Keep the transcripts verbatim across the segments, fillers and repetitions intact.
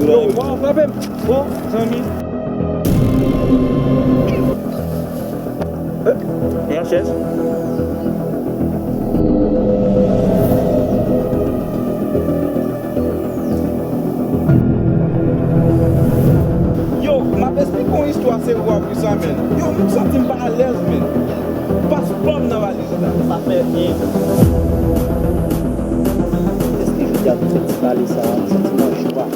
Yo, w ap frape m. Bon, zanmi. Eh, e yon chèz. Yo, m ap esplike yon istwa serye w ap ri sa, men. Yo, m santi m pa alèz, men. Paspò m nan valiz la. Sa fè en. Èske jodi a, tout ti pale sa a, m santi m an jwa.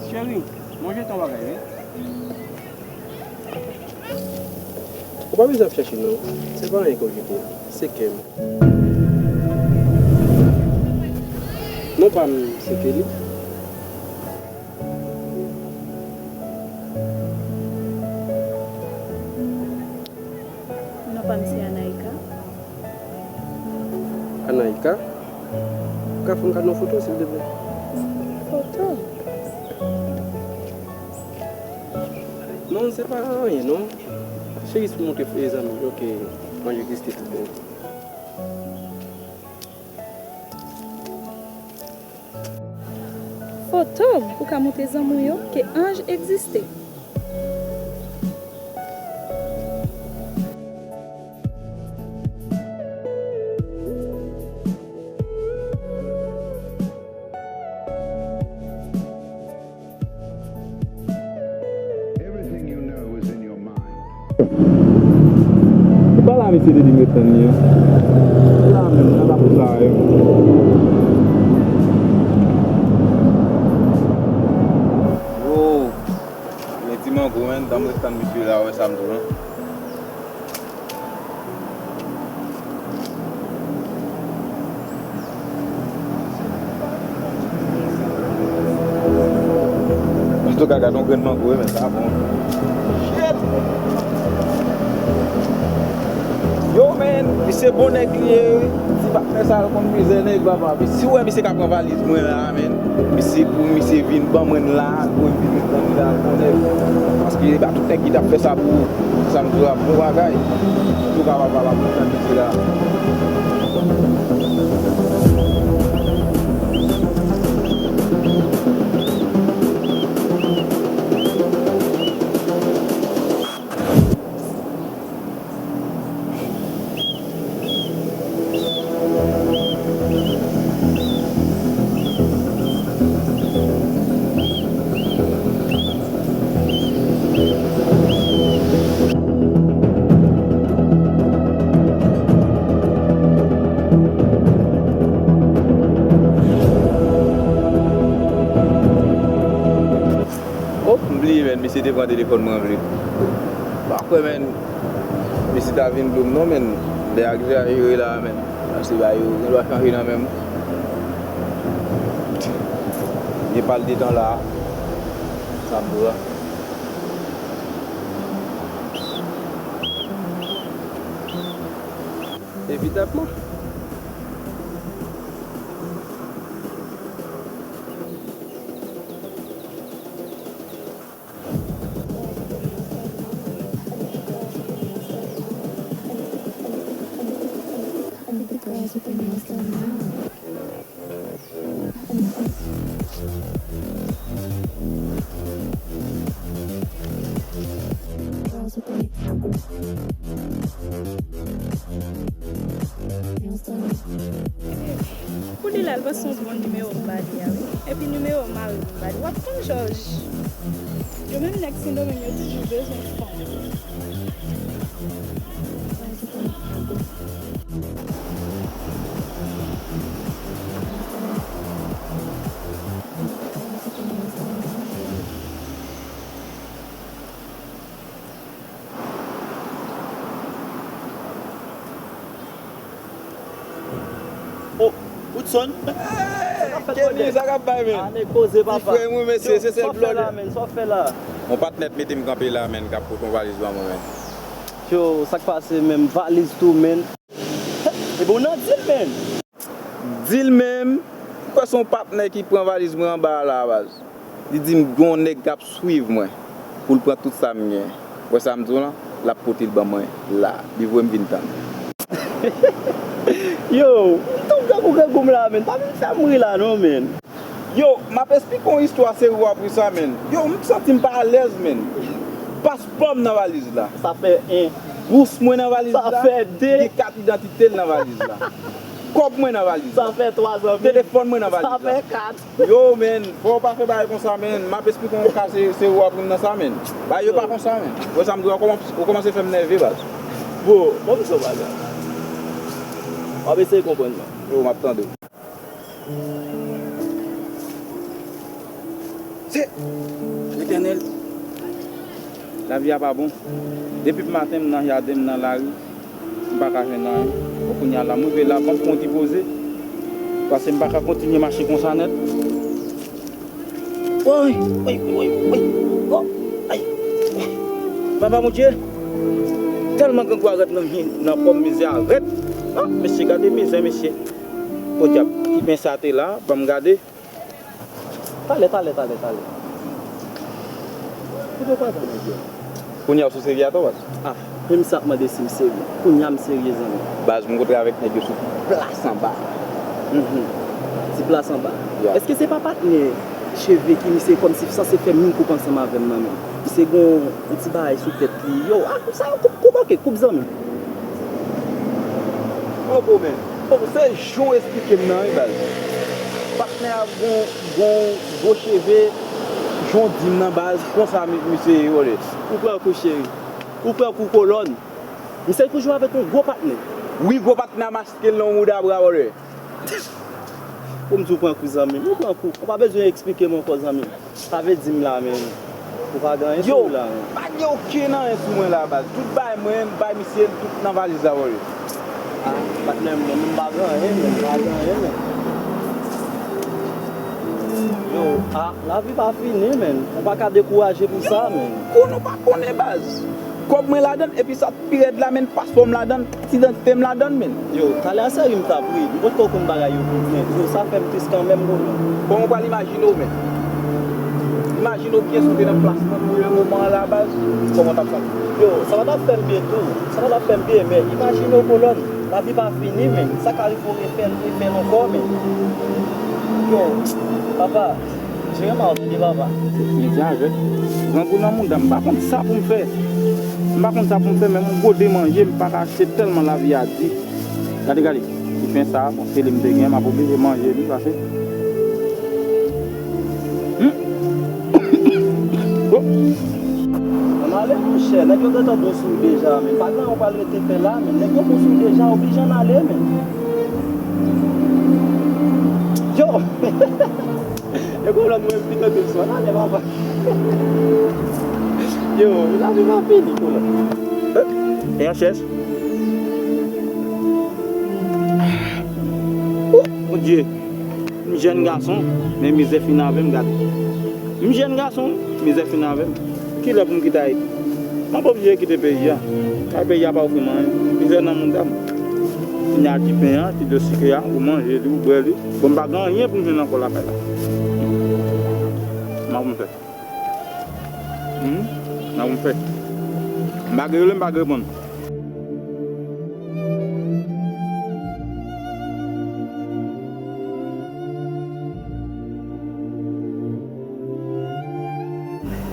Cheri, mwen jete yon bagay, wi. Ou pa bezwen ap chèche non. Se pa anyen ke w jete a. Se kè m. Non pa m, se Kelly. Non pa m se Anaïka. Anaïka? Ou ka fè m gade yon foto, silvouplè? Foto? Non, se pa anyen, non. Se jis pou montre zanmi m yo ke mwen egziste toutbon. Foto pou ka montre zanmi w yo ke anj egziste. Ou pa la, mesye, depi m ret tann li an. Ou la menm, nan lapou sa yo. Yo, men ti mango, men, tann m ret tann misye la, wè sa m di w lan. Pito ka gade yon grenn mango, wi, men sa bon. Shit! Yo, men, misye bon nèg li ye, wi. Ti patnè sa yo konn mizè nèg, papa. Si w wè misye ka pran valiz mwen la, men, misye pou misye vin ban mwen la, pou l vin ban mwen la, bon nèg. Paske e pa tout nèg ki t ap fè sa pou ou. Sa m di w la, bon bagay. Antouka, papa, m ap kontan mesye la. Oh, m bliye, men, misye te pran telefòn mwen vre. Pa kwè, men, misye ta vin dlo m non, men, lè ak jan yo ye la, men. Paske ba yo gen dwa chanje nan men m. Gen pal de tan la. Sa m di w la. Evitabman. Pou li la, l panse se yon bon nimewo m ba li a, wi. Epi nimewo mari m ba li. W ap konn Jòj. Yo menm nèg Sendomeng yo toujou bezwen fanm. Oh, Woodson. Hey, Kenny, sa k ap bay, men? Ane koze, papa. Ti frè m, wi, mesye, se sèl blòdè. Sa w fè la, men? Sa w fè la? Yon patnè t mete m kanpe la, menn, k ap pote yon valiz ban mwen, menn. Yo, sa k pase, menm? Valiz tou, menn. Ebyen, w nan dil, menn. Dil menm? M kwè se yon patnè ki pran valiz mwen anba a la, baz. Li di m gen yon nèg k ap swiv mwen pou l pran tout sa m gen. Wè sa m di w lan? L ap pote l ban mwen la. Li voye m vin tann. Yo, m tonbe tankou grangou m la, menn. Pa vin fè m ri la, non, menn. Yo, m ap esplike w yon istwa, se ri w ap ri sa, menn. Yo, m santi m pa alèz, menn. Paspò m nan valiz la. Sa fè en. Bous mwen nan valiz la. Sa fè de. Gen kat idantite l nan valiz la. Kòb mwen nan valiz la. Sa fè twa, zanmi. Telefòn mwen nan valiz la. Sa fè kat. Yo, menn, fò w pa fè bagay konsa, menn. M ap esplike w yon ka, se, se ri w ap ri m nan sa, menn. Bagay yo pa konsa, menn. Wè sa m di w, w kòmanse, w kòmanse fè m nève, baz. Bon, ban m di w yon bagay. W ap eseye konprann mwen. Yo, m ap tande w. Se Letènèl. Lavi a pa bon. Depi maten, m nan jaden, m nan lari, m pa ka jwenn anyen. Bon, kounye a la, m rive la, ban m pran yon ti poze. Paske m pa ka kontinye mache konsa nèt. Woy, woy, woy, woy, woy. Oh, ay. Papa Bondye, tèlman grangou a rèd nan, nan kò m, mizè a rèd. Ah, mesye, gade mizè, mesye. Podyab, ki pen sa te la, ban m gade. Talè, talè, talè, talè. Kote w pral pran nèg yo? Kounye a w sou serye atò, baz? Ah, menm sa ap mande si m serye. Kounye a m serye, zanmi. Baz, m kontre avèk nèg yo sou plas anba. Mhm. Ti plas anba. Yeah. Èske se pa patnè cheve ki misye kòmsi sanse fè min koup ansanm avè m nan menm? Misye gon yon ti bagay sou tèt li. Yo, ah, koup sa, koup, koup, oke, koup, zanmi. Poko, men. Poko, se jan w esplike m nan, wi, baz. Patnè a gon, gon gwo cheve, jan w di m nan, baz, konsa mi-, misye ye, wòlè. Ou pran kou, cheri. Ou pran kou, kolòn. Misye toujou avèk yon gwo patnè. Wi, gwo patnè a maske l nan yon mouda bra, wòlè. Pou m di w pran kou, zanmi m. Ou pran kou. Ou pa bezwen eksplike m ankò, zanmi m. Sa vle di m la menm, ou pa gen anyen sou ou la menm? Yo, pa gen okenn anyen sou mwen la, baz. Tout bagay mwen, m bay misye l tout nan valiz la pou li. Ah, patnè m, mwen menm m pa gen anyen, menm, m pa gen anyen, menm. Yo, ah, lavi pa fini, menm. Ou pa ka dekouraje pou sa, menm. Konnen ou pa konnen, baz. Kòb mwen ladann, epi sa pi rèd la, menn, paspò m ladann, kat idantite m ladann, menn. Yo, talè a se ri m t ap ri. M potko konn bagay yo pou mwen. Yo, sa fè m tris kanmenm, kolòn. Kòman w pral imajine w, menn? Imajine w byen si w te nan plas mwen pou le moman an la, baz. Kòman w t ap santi w? Yo, sa pa t ap fè m byen tou. Sa pa t ap fè m byen, men imajine w, kolòn. Lavi pa fini, menn. Sa ka rive w refè l, refè l ankò, menn. Yo, papa. Jere mal, tande papa. Mizè avèk grangou nan mouda m, m pa konn sa pou m fè. M pa konn sa pou m fè, menm yon gode manje m pa ka achte tèlman lavi a di. Gade, gade, ti pen sa, bon, se li m te gen, m ap oblije manje li, pase. Hmm. Oh. Ann ale, monchè, nèg yo gentan bon sou ou deja, men pa gen anyen ou pral rete fè la, men nèg yo bon sou ou deja, oblije ann ale, men. Yo! E kolòn mwen pito tout swa la, lè papa. Yo, lavi pa fini, kolòn. E an chèch. Oh, Bondye. M jèn gason, men mizè fin avè m, gade. M jèn gason, mizè fin avè m. Kilè pou m kite Ayiti? M ap oblije kite peyi a. Kay peyi a pa ofri m anyen. Mizè nan mouda m. Kounye a ti pen an, ti dlo sikre a, ou manje li, ou bwè li. Bon, m pa gen anyen pou m jwenn ankò lakay la. Kòman pou m fè? Hmm? Kòman pou m fè? M pa gen rele, m pa gen reponn.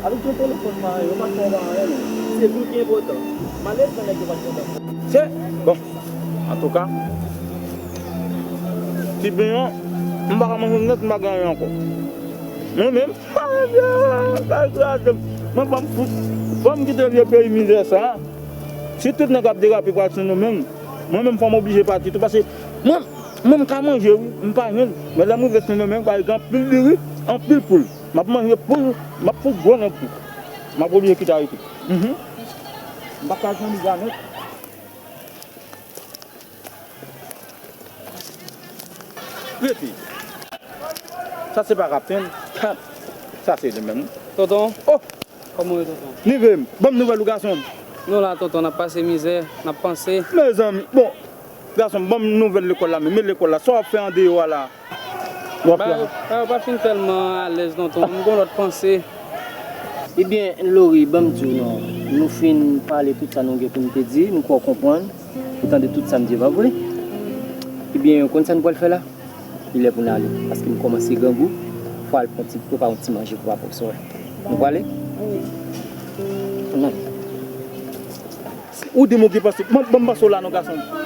Avèk yon telefòn pa anyen, yo pa fè w pa anyen, men se vin ki enpòtan. Malèz nan nèg yo pa t kontan. Se, bon, antouka, ti pen an, m pa ka manje l nèt, m pa gen anyen ankò. Mwen menm, mwen fò m fout, fò m kite vye peyi mizè sa. Si tout nèg ap derape pral Sendomeng, mwen menm fò m oblije pati tou, paske mwen, mwen m ka manje wi, m pa jwenn. Men lè m rive Sendomeng, pa egzanp, anpil diri, anpil poul. M ap manje poul, m ap fout gwo nèg tou. M ap oblije kite Ayiti. Mhm. M pa ka jwenn li nèt. Rete. Sa se pa kaptenn. Sa se li menm. Tonton. Oh! Kòman w ye, tonton? Nive m, ban m nouvèl ou, gason m. Nou la, tonton, n ap pase mizè, n ap panse. Mezanmi, bon, gason m, ban m nouvèl lekòl la menm. Men lekòl la, sa w ap fè andeyò a la? W ap la. Bagay yo pa fin tèlman alèz, tonton. M gon lòt panse. Ebyen, Lori, ban m di w non. Nou fin pale tout sa nou gen pou n te di. M kwè w konprann. Ou tande tout sa m di, pa vre? Ebyen, ou konn sa n pral fè la? Li lè pou n ale, paske m kòmanse grangou. Fò al pran ti, prepare yon ti manje pou papa w, sa w wè. Nou prale? Wi. Ann ale. Ou di m ou gen panse. Ban m, ban m panse w la non, gason m.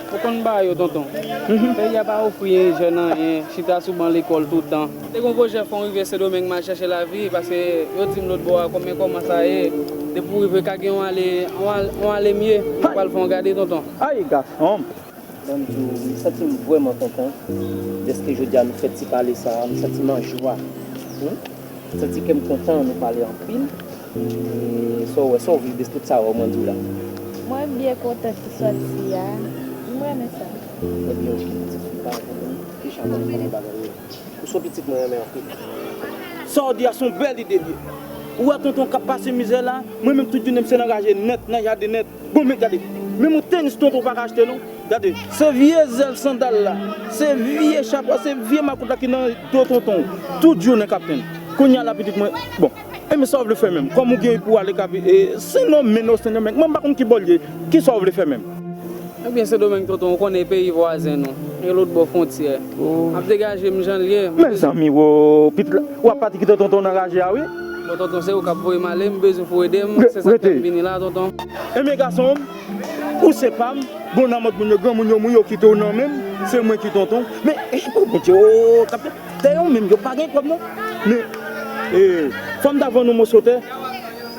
Ou konn bagay yo, tonton. Mhm. Peyi a pa ofri jèn anyen, chita sou ban lekòl toutan. Te gon pwojè fò m rive Sendomeng, m al chèche lavi, paske yo di m lòt bò a, kòman, kòman sa ye, depi w rive ka gen yon ale, yon ale, yon ale mye, ou pral fè yon gade, tonton. Ay, gason m. Ban m di w, m santi m vrèman kontan dèske jodi a nou fè ti pale sa a. M santi m an jwa. Wi. M santi kè m kontan, nou pale anpil. E sa w wè, sa w viv de tout sa w wè mwen di w la? Mwen byen kontan ki sòti a. M renmen sa. Ebyen, ok, pitit fi, pa gen pwoblèm. Keisha, ban m, ban m bagay yo. Ou se yon pitit mwen renmen anpil. Sa w di a se yon bèl ide l ye. Ou wè tonton k ap pase mizè la, mwen menm tout jounen m se nan raje nèt, nan jaden nèt. Bon, men gade, menm yon tenis tonton pa ka achte non. Gade, se vye zèl sandal la, se vye chapwa, se vye makout la ki nan do tonton. Tout jounen, kaptenn. Kounye a la, pitit mwen, bon, e men sa w vle fè menm? Kòm ou gen pou w ale kape, e, Sendomeng, non, Sendomeng, mwen m pa konn ki bò l ye. Kisa w vle fè menm? Ebyen, Sendomeng, tonton, ou konnen peyi vwazen nou, e lòt bò fwontyè. M ap degaje m jan l ye. Mezanmi, wo, pitit la, w ap pati kite tonton nan raje a, wi. Bon, tonton, se ou k ap voye m ale, m bezwen pou w ede m, se sa k fè m vini la, tonton. Ebyen, gason m, ou se pa m, bon, nan mòd moun yo, granmoun yo mouri, yo kite w nan men m, se mwen ki tonton. Men, e, bon, Bondye, o, kapten, dèyè w menm, yo pa gen kòb, non. Men, e, fò m ta vann yon moso tè,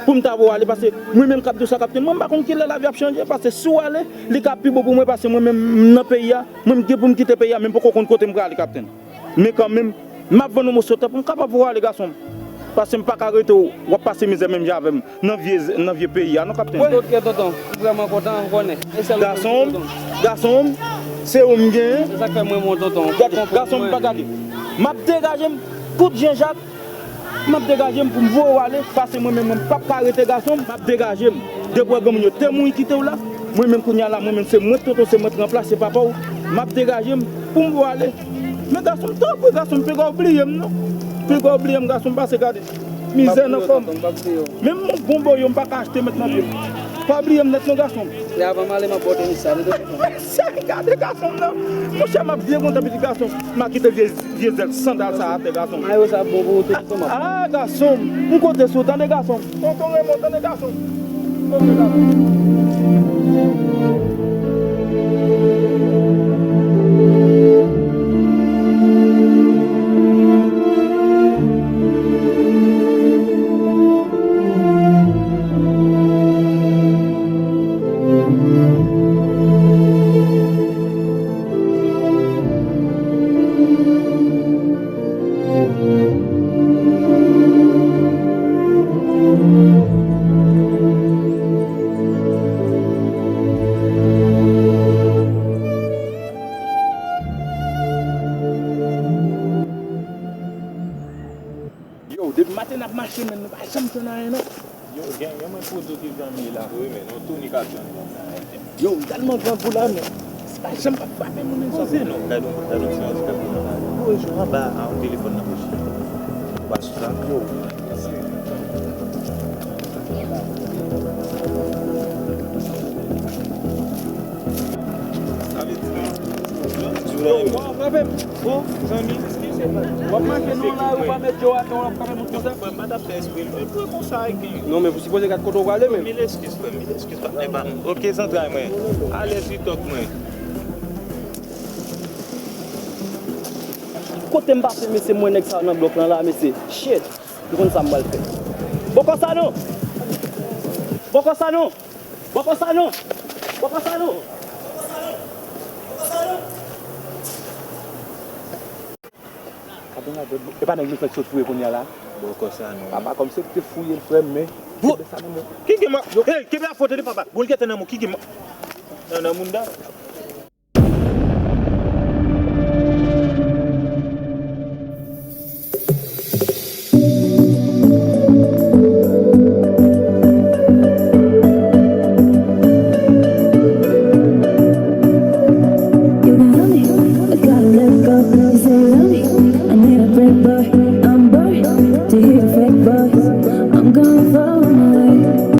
pou m ta voye w ale, paske mwen menm k ap di w sa, kaptenn, mwen m pa konn kilè lavi ap chanje, paske si w ale, li ka pi bon pou mwen, paske mwen menm m nan peyi a, mwen m gen pou m kite peyi a, men m poko konn kote m prale, kaptenn. Men kanmenm, m ap vann yon moso tè pou m kapab voye w ale, gason m. Paske m pa ka rete w, w ap pase mizè menm jan avè m nan vye, nan vye peyi a, non, kaptenn. Oke, tonton, m vrèman kontan, m konnen. E sèl ou menm ki tonton. Gason m, se ou m genyen. Se sa k fè m renmen w, tonton. Gade, gason m, pa gade. M ap degaje m, kout Jan Jak. M ap degaje m pou m voye w ale, paske mwen menm, mwen p ap ka rete, gason m. M ap degaje m. Depi w wè granmoun yo te mouri kite w la, mwen menm kounye a la, mwen menm se mwen k tonton, se mwen k ranplase papa w. M ap degaje m pou m voye w ale. Men gason m, tanpri, gason m, piga w bliye m non. Piga w bliye m, gason m, paske gade, mizè nan kò m. Menm yon bon boyo m pa ka achte met nan pye m. Pa bliye m nèt non, gason m. Lè avan m ale, m ap ba w tenis sa, tande, tonton. Gade gason m nan. Monchè, m ap byen kontan, pitit gason m. M a kite vye, vye zèl sandal sa atè, gason m. Mayo sa bon pou ou tou, tonton, m ap. Ah, gason m. M konte sou ou, tande, gason m. Tonton Raymond, tande, gason m. Oke, gason m. Yo, depi maten n ap mache, men nou pa janm jwenn anyen, non. Yo, gen, gen mwen pwodui ki janm ye la. Wi, men nou tou ni ka jwenn. Yo, m tèlman grangou la, men se pa janm ap frape moun, men. Poze non, gade yon, gade yon ti andikap pou nou la. Yo, jwe anba a yon telefòn nan poch. Ou pa sou sa? Yo. Sa vle di, yo, w ap frape m. O, zanmi, w ap mache nan lari, w pa met djo atè, w ap frape moun konsa. Frè m, m pa t ap fè espre, men pou konsa, e gen. Non, men ou sipoze gad kote w prale, men. Mil eskiz, frè m, mil eskiz, patnè pa m. Oke, zantray mwen. Alèz wi, tòg mwen. Kote m pase, mesye, m wè nèg sa yo nan blòk lan la, mesye. Shit. M konn sa m pral fè. Bòkò sa non! Bòkò sa non! Bòkò sa non! Bòkò sa non! Gade, gade, e pa nèg nou fèk sot fouye kounye a la? Bòkò sa non. Papa, kòmsi te fouye l, frè m, men kenbe sa nan men w. Ki gen ma-, hey, kenbe afè w, tande, papa. Bon, l gentan nan men w. Ki gen ma-, nan, nan mounda. Say, love me, I need a break, boy.